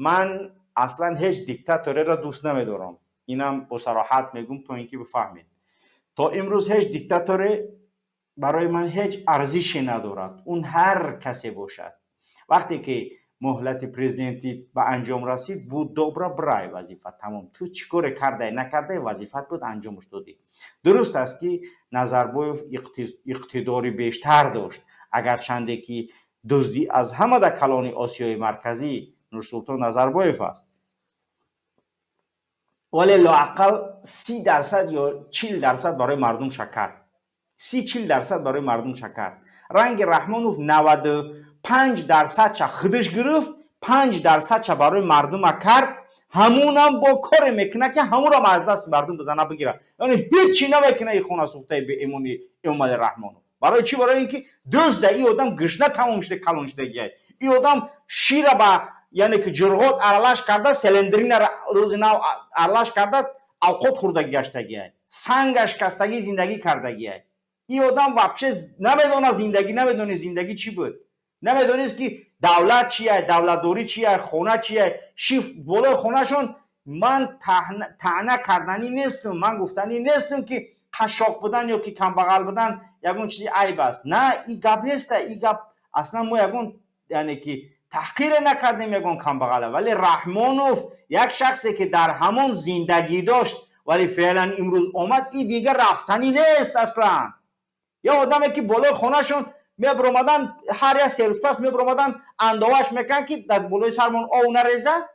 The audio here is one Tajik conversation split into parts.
Ман аслан ҳеҷ диктатореро дӯст намедорам. Инам бо сароҳат мегӯм, то ин ки бифаҳмед. То имрӯз ҳеҷ диктаторе барои ман ҳеҷ арзише надорад, он ҳар касе бошад. Вақте ки муҳлати президентӣ ба анҷом расид, буд добра, брай вазифа тамом. Ту чӣ коре кардай, накардай, вазифат буд, анҷомаш додӣ. Дуруст аст, ки Назарбоев иқтидори бештар дошт, агарчанде ки дуздӣ аз ҳама да калони Осиёи Марказӣ Нурсултон Назарбоев аст, вале лоақал 30% ё 40% барои мардум шакар, 30-40% барои мардум шакар. Ранги Раҳмонов 95 дарсадша худаш гирифт, 5 дарсадша барои мардума кард. Ҳамунам бо коре мекунад, ки ҳамунам аз дасти мардум бизана, бигира. Яъне ҳечи намекуна и хонасӯхтаи беэмони Эмомали Раҳмонов. Барои чӣ? Барои ин ки дузда и одам гушна тамом шуда, калон шудагиай. И одам шира ба, яъне ки ҷурғот аралаш карда, селендринара рӯзи нав аралаш карда, авқот хӯрда гаштагиай, санга шикастагӣ зиндагӣ кардагиай. И одам вообще намедона зиндагӣ, намедони зиндагӣ чӣ буд, намедонист, ки давлат чия, давлатдорӣ чия, хона чия, шифт болои хонашон. Ман таъна карданӣ нестам, ман гуфтанӣ нестам, ки қашшоқ будан ё ки камбағал будан ягон чизи айб аст. На, и гап неста, и гап аслан мо ягон, яъне ки таҳқире накардем ягон камбағала. Вале Раҳмонов як шахсе, ки дар ҳамон зиндагӣ дошт, вале феълан имрӯз омад, и дигар рафтанӣ нест аслан. Ё одаме, ки болои хонашон мебиромадан, ҳар як 3 рӯз пас мебиромадан, андоваш мекунанд, ки дар болои сармон ов нареза.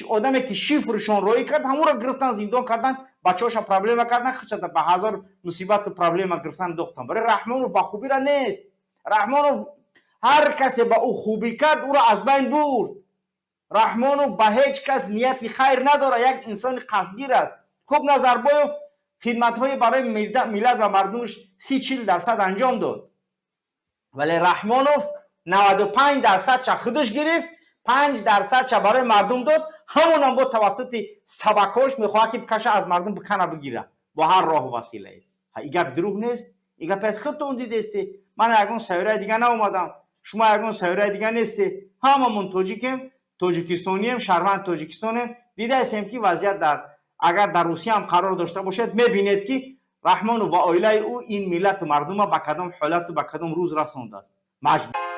Одаме, ки шифршон роӣ кард, ҳамонро гирифтан, зиндон кардан, бачаҳоша проблема кардан, хичата ба ҳазор мусибату проблема гирифтан, дохтан. Барои Раҳмонов ба хубира нест. Раҳмонов ҳар касе ба ӯ хубӣ кард, ӯро аз байн бурд. Раҳмонов ба ҳеҷ кас нияти хайр надорад, як инсони қасдгир аст. Хуб, Назарбоев хидматҳои барои миллат ва мардумаш 30-40% анҷом дод, вале Раҳмонов 95 дарсадша худаш гирифт, 5 дарсадша барои мардум дод. Ҳамонам бо тавассути сабакҳош мехоҳад, ки бикаша, аз мардум бикана, бигира бо ҳар роҳу василае. И гап дурӯғ нест, и гап аз худтон дидестӣ. Ман ягон сайёраи дига наомадам, шумо ягон сайёраи дига нестӣ. Ҳамамон тоҷикем, тоҷикистонием, шаҳрванди Тоҷикистонем. Дидаестем, ки вазъият дар, агар дар Русия ҳам қарор дошта бошед, мебинед, ки Раҳмонов ва оилаи ӯ ин миллату мардума ба кадом ҳолату ба кадом рӯз расондааст. Маҷбур.